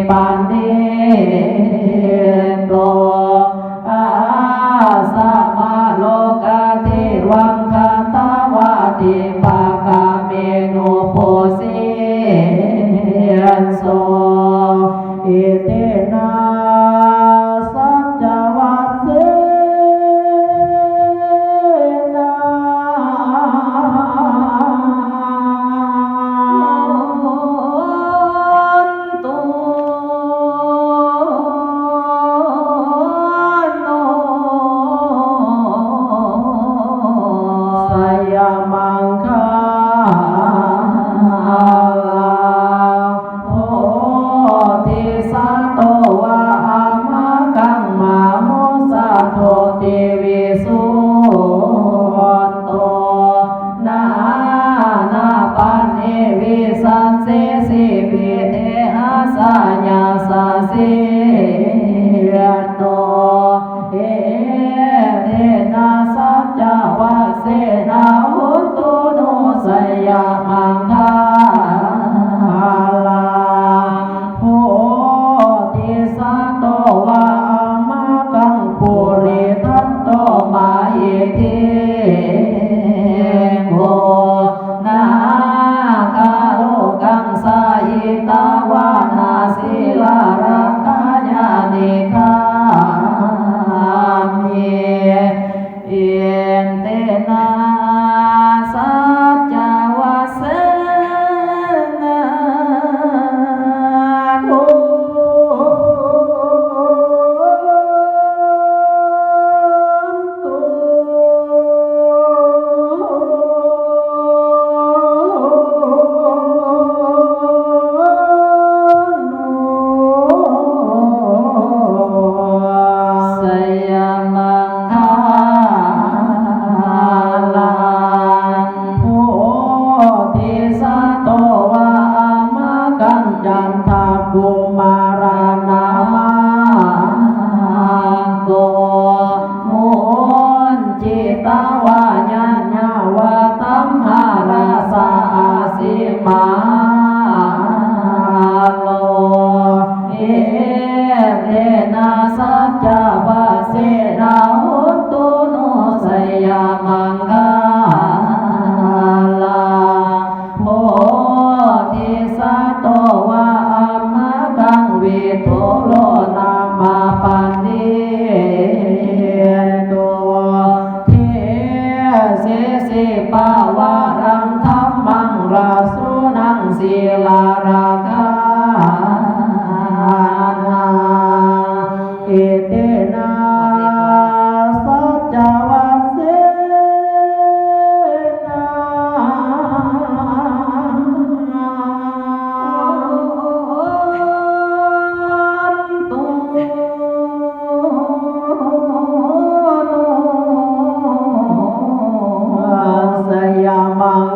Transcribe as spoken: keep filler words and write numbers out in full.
paṇīto, asmā lokadīpaṃ gatvā dīpagāminū phussito. Etena saccavajjena hotu no jayamaṅgalaṃ. Bodhisatto va amhākaṃ mahāsaṅgho tiviṃ suddo, nānapaṇṇivisaññesīvi desajāya sasito. Etena saccavajjena hotu no jayamaṅgalaṃ. Bodhisatto va amhākaṃ purihatto mahiddhiko, nāgarukaṃ sahitavāna sīlarakkhāya nekkhamme. Etena saccavajjena hotu no jayamaṅgalaṃ. Bodhisatto va amhākaṃ candakumāra nāmakko, muñcitvā yāññā vata mārassa asimhā lo. Etena saccavajjena hotu no jayamaṅgalaṃ. Bodhisatto va amhākaṃ vidūro nāma paṇḍito, desesi pavaraṃ dhammaṃ rāhulānaṃ sīlarakkhānaṃ. Etena saccavajjena hotu no jayamaṅ